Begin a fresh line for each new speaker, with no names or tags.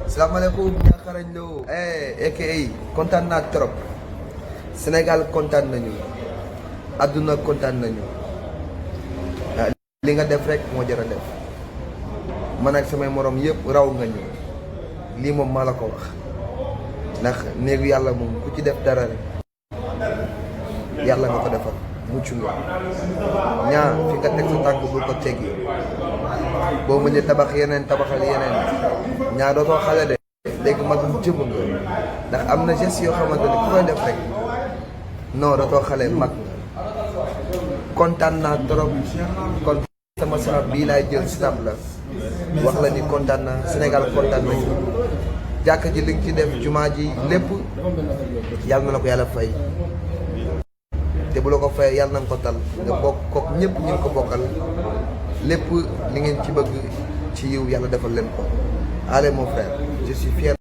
salaamaaleykum ñaxarañ loo aka kontaan naa trop Sénégal kontaan nañu àdduna kontaan nañu li nga def rek moo jar a def man ak samay morom yëpp raw nga ñu lii moom maa la ko wax ndax néegu yàlla moom ku ci def dara rek yàlla nga ko defal mucc nga ñaa fi nga teg sa tànk bul ko teggi boo mënee tabax yeneen tabaxal yeneen ñaa dootoo xale de léegi magum jëm nga ndax am na geste yoo xamante ne ku koy def rek non dootoo xale mag nga kontaan naa trop kon sama snap bii laay jël snap la wax la ni kontaan naa Sénégal kontaan nañu jàkka ji li nga ci def jumaa ji lépp yàlla na la ko yàlla fay te bu la ko fay yàlla na nga ko tal nga bokk kook ñëpp ñu ngi ko bokkal lépp li ngeen ci bëgg ci yiw yàlla defal leen ko allez mon frère je suis fier